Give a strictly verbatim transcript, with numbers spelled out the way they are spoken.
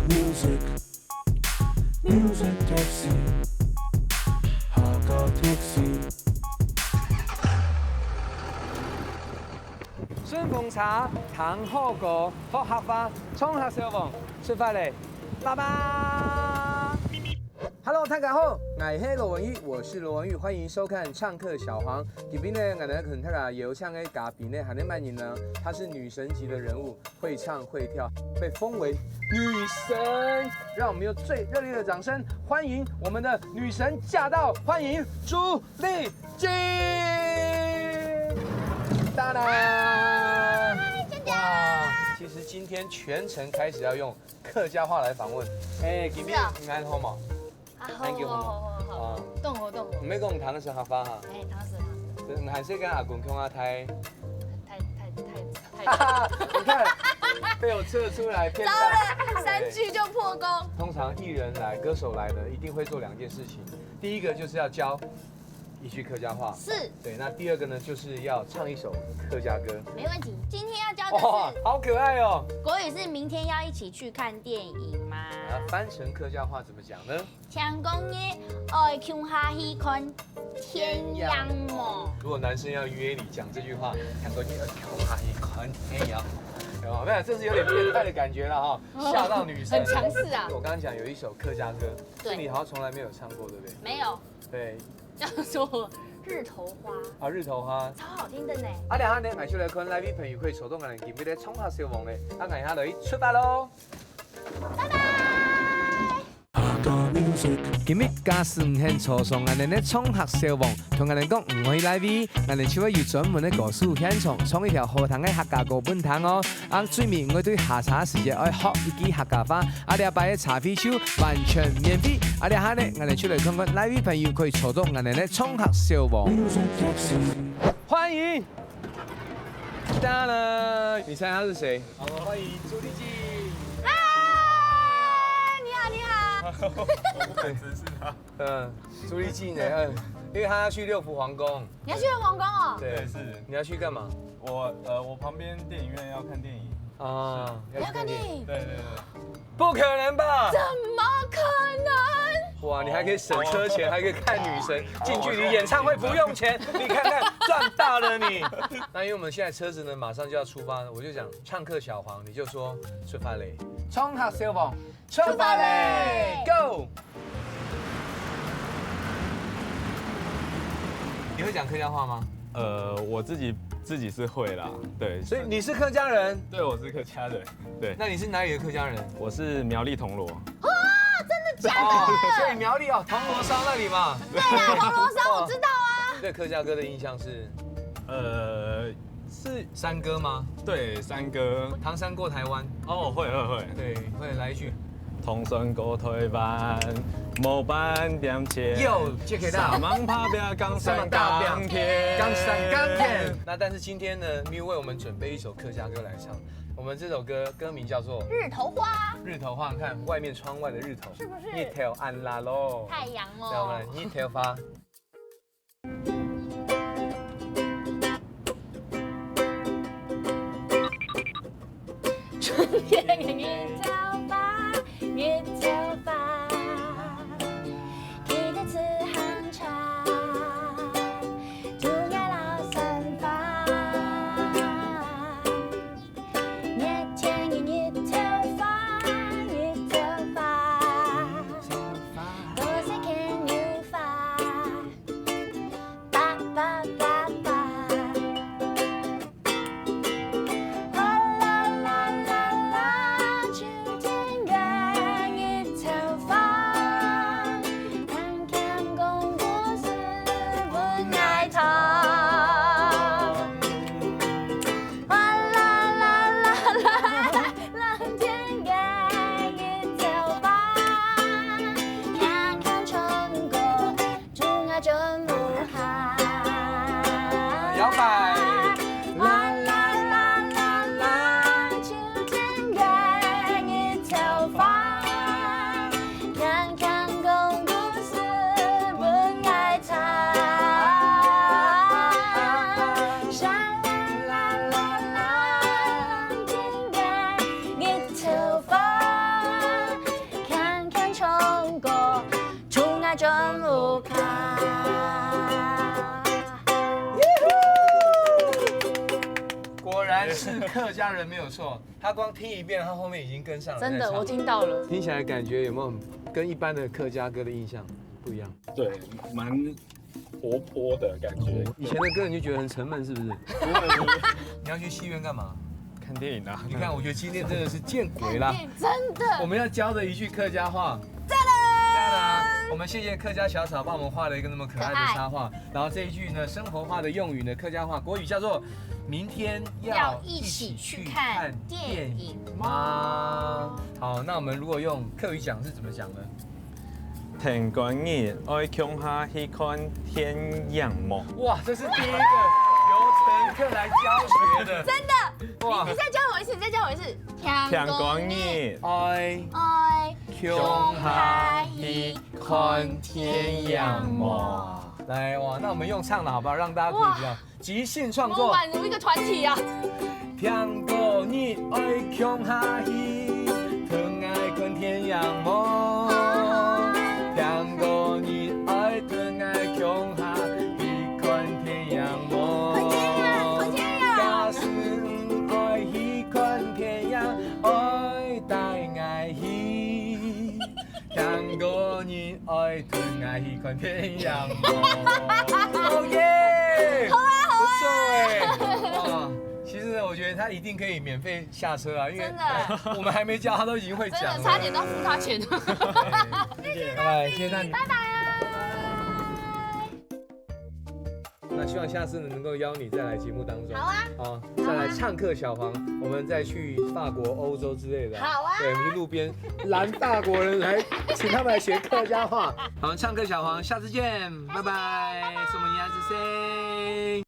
Music, music taxi, Hakka taxi。順風車，聽好歌，學客話，衝客小王，出發咧！拜拜！Hello，大家好，𠊎係羅文玉，我是羅文玉，歡迎收看唱客小黃。今晡日呢，𠊎兜同大家邀請个嘉賓呢，還有麼人呢？她是女神級的人物，會唱會跳，被封為女神。讓我們用最熱烈的掌聲歡迎我們的女神駕到，歡迎朱俐靜！當當！嗨，大家！哇，其實今天全程開始要用客家話來訪問。哎，今日是啊。你還好嗎？啊，好，還有嗎？好，好，好，好。啊。當好，當好。你沒跟我們談的是客話哈？哎，當時，當時。對，你還是跟阿公共下台。太，太，太，太。你看，被我測出來，騙人。糟了，三句就破功。對。通常藝人來、歌手來呢，一定會做兩件事情。第一個就是要教一句客家話。是。對，那第二個呢，就是要唱一首客家歌。沒問題，今天要教的是，哦，好可愛哦。國語是明天要一起去看電影嗎？啊，翻成客家話怎麼講呢？聽講你愛共下去看電影無？如果男生要約你講這句話，聽講你愛共下去看電影，有沒有？沒有，這是有點變態的感覺了哈，嚇到女生。很強勢啊。我剛剛講有一首客家歌，對。是你好像從來沒有唱過，對不對？沒有。對。叫做《日頭花》。啊，《日頭花》。超好聽的呢。啊，等下呢，𠊎出來看live朋友可以抽到𠊎今日个衝客小王咧，啊，𠊎下來出發咯。拜拜。今日假使你肯坐上𠊎等个衝客小王，同𠊎等講你愛去live，𠊎等就會有專門个歌手現場唱一條好聽个客家歌分你聽哦。啊，最尾你愛對下車時節愛學一句客家話，啊，這擺个車費就完全免費。啊，這下呢，𠊎等就來看看live朋友可以坐到𠊎等个衝客小王。歡迎！當然，你猜他是誰？ 好，歡迎朱俐靜。嗨，你好，你好。我不敢直視她。嗯，朱俐靜呢？嗯，因為她要去六福皇宮。你要去六福皇宮哦？對，對，是。你要去幹嘛？我，呃，我旁邊電影院要看電影。啊，你要看電影？對，對，對。不可能吧？怎麼可能？哇，你還可以省車錢，還可以看女神，近距離演唱會不用錢，你看看，賺大了你。那因為我們現在車子呢，馬上就要出發了，我就講 唱客小黃，你就說出發咧。衝客小黃，出發咧，Go！你會講客家話嗎？呃，我自己，自己是會啦，對。所以你是客家人？對，我是客家人，對。那你是哪裡的客家人？我是苗栗銅鑼。哦，真的假的？哦，所以苗栗哦，銅鑼燒那裡嘛。對啊，銅鑼燒我知道啊。對客家歌的印象是？呃，是山歌嗎？對，山歌。唐山過台灣。哦，會，會，會。對，會，來一句。唐山過台灣，無半點錢。Yo，check it out。三萬拍拚，扛山扛田。扛山扛田。那但是今天呢，Miu為我們準備一首客家歌來唱。我們這首歌歌名叫做《日頭花》。日頭花，你看外面窗外的日頭，是不是？日頭恁辣咯。太陽哦。讓我們日頭花。 春天的日頭花，日頭花，騎著自行車，渡過老山花。 熱天的日頭花，日頭花，多謝牽牛花，叭叭叭叭。啦啦啦啦啦，秋天的日客家人没有错，他光听一遍，他后面已经跟上了。真的，我听到了。听起来感觉有没有跟一般的客家歌的印象不一样？对，蛮活泼的感觉。以前的歌你就觉得很沉闷，是不是？不会，不会。你要去戏院干嘛？看电影啊。你看，我觉得今天真的是见鬼啦！真的。我们要教的一句客家话。赞啦！我们谢谢客家小草帮我们画了一个那么可爱的插画。然后这一句呢，生活化的用语呢，客家话国语叫做“明天要一起去看电影吗？”好，那我们如果用客语讲是怎么讲呢？天光日，愛共下去看电影無？哇，这是第一个由乘客来教学的。真的，哇。你再教我一次，你再教我一次。天光日，爱，爱，共下去看电影无？来，哇，那我们用唱的好不好？让大家可以比较即兴创作。我们宛如一个团体啊。天光日，爱共下去，同𠊎看电影无？天光日，爱同𠊎共下去看电影无？看电影，看电影。假使毋爱去看电影，爱带𠊎去。天光日，爱同𠊎去看电影无？OK，好啊，好啊。不错哎，哇，其实呢，我觉得他一定可以免费下车啊，因为真的。我们还没教，他都已经会讲了。真的，差点都付他钱。对，拜拜，谢谢大家。拜拜。那希望下次能够邀你再来节目当中。好啊。好，再来唱客小黄，我们再去法国、欧洲之类的。好啊。对，我们去路边拦法国人来，请他们来学客家话。好，唱客小黄，下次见，拜拜。什么呀？